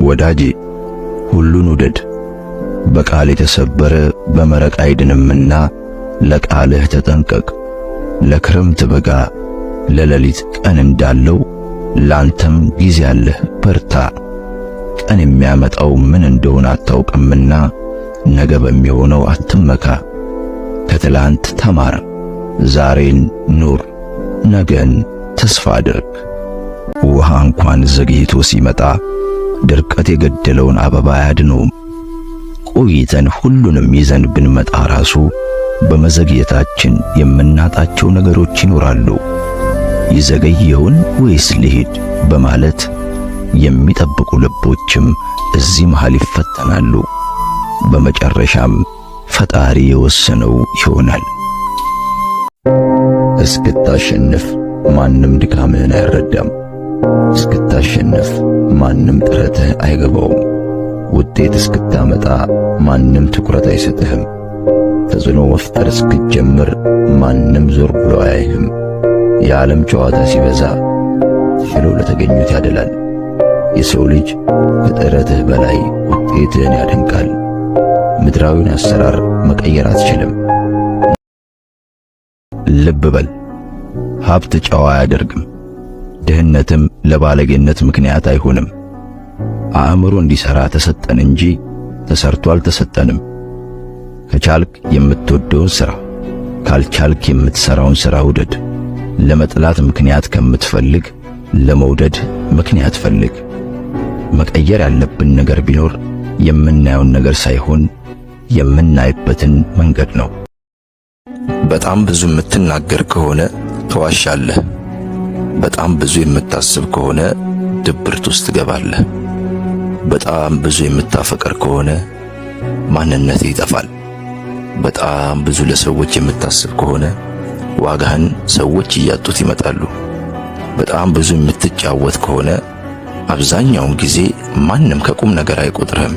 ወዳጄ ሁሉን ውደድ፣ በቃል የተሰበረ በመረቅ አይድንምና ለቃልህ ተጠንቀቅ። ለክረምት በጋ ለሌሊት ቀን እንዳለው ላንተም ጊዜ አለህ፣ በርታ። ቀን የሚያመጣው ምን እንደሆነ አታውቅምና ነገ በሚሆነው አትመካ። ከትላንት ተማር፣ ዛሬን ኑር፣ ነገን ተስፋ አድርግ። ውሃ እንኳን ዘግይቶ ሲመጣ ድርቀት የገደለውን አበባ አያድነውም። ቆይተን ሁሉንም ይዘን ብንመጣ ራሱ በመዘግየታችን የምናጣቸው ነገሮች ይኖራሉ። ይዘገይ ይሆን ወይስ ልሂድ በማለት የሚጠብቁ ልቦችም እዚህ መሃል ይፈተናሉ። በመጨረሻም ፈጣሪ የወሰነው ይሆናል። እስክታሸንፍ ማንም ድካምህን አይረዳም። እስክታሸንፍ ማንም ጥረትህ አይገባውም። ውጤት እስክታመጣ ማንም ትኩረት አይሰጥህም። ተጽዕኖ መፍጠር እስክትጀምር ማንም ዞር ብሎ አያይህም። የዓለም ጨዋታ ሲበዛ ተሽለው ለተገኙት ያደላል። የሰው ልጅ ከጥረትህ በላይ ውጤትህን ያደንቃል። ምድራዊውን አሰራር መቀየር አትችልም። ልብ በል፣ ሀብት ጨዋ አያደርግም፣ ድህነትም ለባለጌነት ምክንያት አይሆንም። አእምሮ እንዲሰራ ተሰጠን እንጂ ተሰርቶ አልተሰጠንም። ከቻልክ የምትወደውን ስራ፣ ካልቻልክ የምትሰራውን ስራ ውደድ። ለመጥላት ምክንያት ከምትፈልግ ለመውደድ ምክንያት ፈልግ። መቀየር ያለብን ነገር ቢኖር የምናየውን ነገር ሳይሆን የምናይበትን መንገድ ነው። በጣም ብዙ የምትናገር ከሆነ ትዋሻለህ። በጣም ብዙ የምታስብ ከሆነ ድብርት ውስጥ ትገባለህ። በጣም ብዙ የምታፈቅር ከሆነ ማንነትህ ይጠፋል። በጣም ብዙ ለሰዎች የምታስብ ከሆነ ዋጋህን ሰዎች እያጡት ይመጣሉ። በጣም ብዙ የምትጫወት ከሆነ አብዛኛውን ጊዜ ማንም ከቁም ነገር አይቆጥርህም።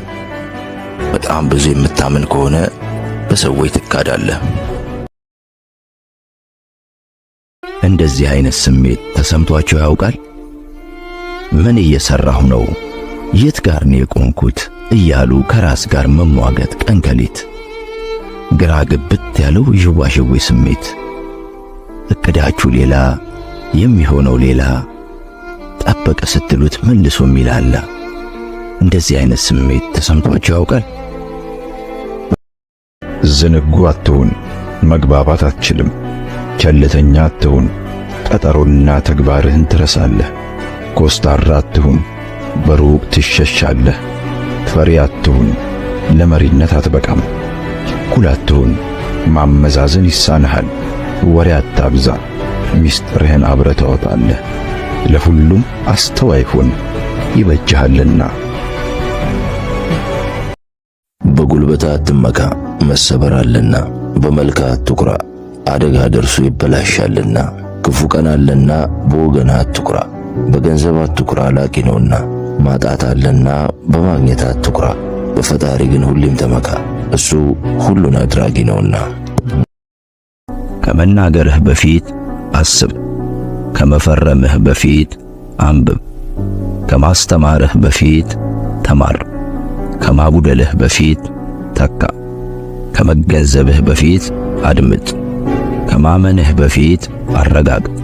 በጣም ብዙ የምታምን ከሆነ በሰዎች ትካዳለህ። እንደዚህ አይነት ስሜት ተሰምቷቸው ያውቃል? ምን እየሰራሁ ነው? የት ጋር ነው የቆምኩት? እያሉ ከራስ ጋር መሟገት ቀን ከሌት፣ ግራ ግብት ያለው ዥዋዥዌ ስሜት፣ እቅዳችሁ ሌላ የሚሆነው ሌላ፣ ጠበቀ ስትሉት መልሶ የሚላላ፣ እንደዚህ አይነት ስሜት ተሰምቷቸው ያውቃል? ዝንጉ አትሁን፣ መግባባት አትችልም። ቸልተኛ አትሁን፣ ቀጠሮና ተግባርህን ትረሳለህ። ኮስታራ አትሁን፣ በሩቅ ትሸሻለህ። ፈሪ አትሁን፣ ለመሪነት አትበቃም። ችኩል አትሁን፣ ማመዛዘን ይሳንሃል። ወሬ አታብዛ፣ ሚስጥርህን አብረህ ታወጣለህ። ለሁሉም አስተዋይ ሁን፣ ይበጅሃልና። በጉልበት አትመካ፣ መሰበር አለና። በመልክ አትኩራ፣ አደጋ ደርሶ ይበላሻልና። ክፉ ቀን አለና በወገን አትኩራ። በገንዘብ አትኩራ፣ ላቂ ነውና። ማጣት አለና በማግኘት አትኩራ። በፈጣሪ ግን ሁሌም ተመካ፣ እሱ ሁሉን አድራጊ ነውና። ከመናገርህ በፊት አስብ፣ ከመፈረምህ በፊት አንብብ፣ ከማስተማርህ በፊት ተማር፣ ከማጉደልህ በፊት ተካ፣ ከመገንዘብህ በፊት አድምጥ፣ ከማመንህ በፊት አረጋግጥ፣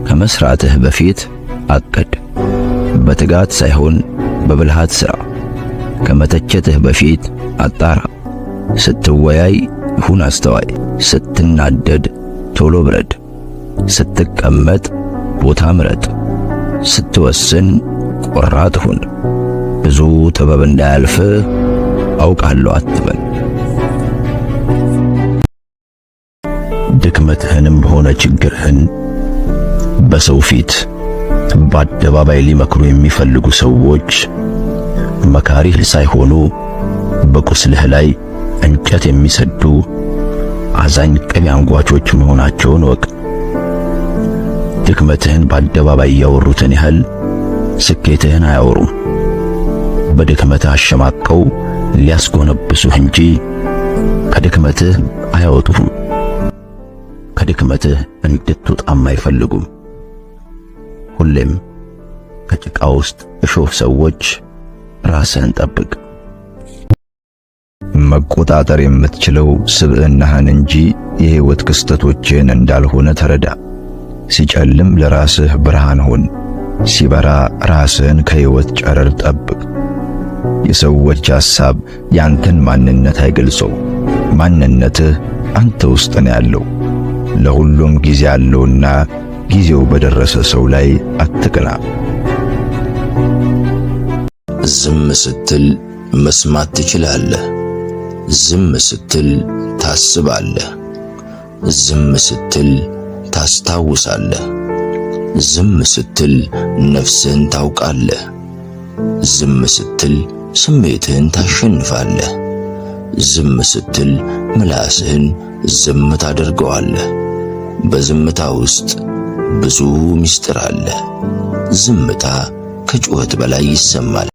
ከመስራትህ በፊት አቅድ። በትጋት ሳይሆን በብልሃት ሥራ። ከመተቸትህ በፊት አጣራ። ስትወያይ ሁን አስተዋይ። ስትናደድ ቶሎ ብረድ። ስትቀመጥ ቦታ ምረጥ። ስትወስን ቆራጥ ሁን። ብዙ ጥበብ እንዳያልፍህ አውቃለሁ አትበል። ድክመትህንም ሆነ ችግርህን በሰው ፊት በአደባባይ ሊመክሩ የሚፈልጉ ሰዎች መካሪህ ሳይሆኑ በቁስልህ ላይ እንጨት የሚሰዱ አዛኝ ቅቤ አንጓቾች መሆናቸውን እወቅ። ድክመትህን በአደባባይ ያወሩትን ያህል ስኬትህን አያወሩም። በድክመትህ አሸማቀው ሊያስጎነብሱህ እንጂ ከድክመትህ አያወጡህም። ከድክመትህ እንድትወጣም አይፈልጉም። ሁሌም ከጭቃ ውስጥ እሾህ ሰዎች ራስህን ጠብቅ። መቆጣጠር የምትችለው ስብዕናህን እንጂ የሕይወት ክስተቶችህን እንዳልሆነ ተረዳ። ሲጨልም ለራስህ ብርሃን ሁን፣ ሲበራ ራስህን ከሕይወት ጨረር ጠብቅ። የሰዎች ሐሳብ ያንተን ማንነት አይገልጸው። ማንነትህ አንተ ውስጥ ነው ያለው። ለሁሉም ጊዜ አለውና ጊዜው በደረሰ ሰው ላይ አትቅና። ዝም ስትል መስማት ትችላለህ። ዝም ስትል ታስባለህ። ዝም ስትል ታስታውሳለህ። ዝም ስትል ነፍስህን ታውቃለህ። ዝም ስትል ስሜትህን ታሸንፋለህ። ዝም ስትል ምላስህን ዝም ታደርገዋለህ። በዝምታ ውስጥ ብዙ ምስጢር አለ። ዝምታ ከጩኸት በላይ ይሰማል።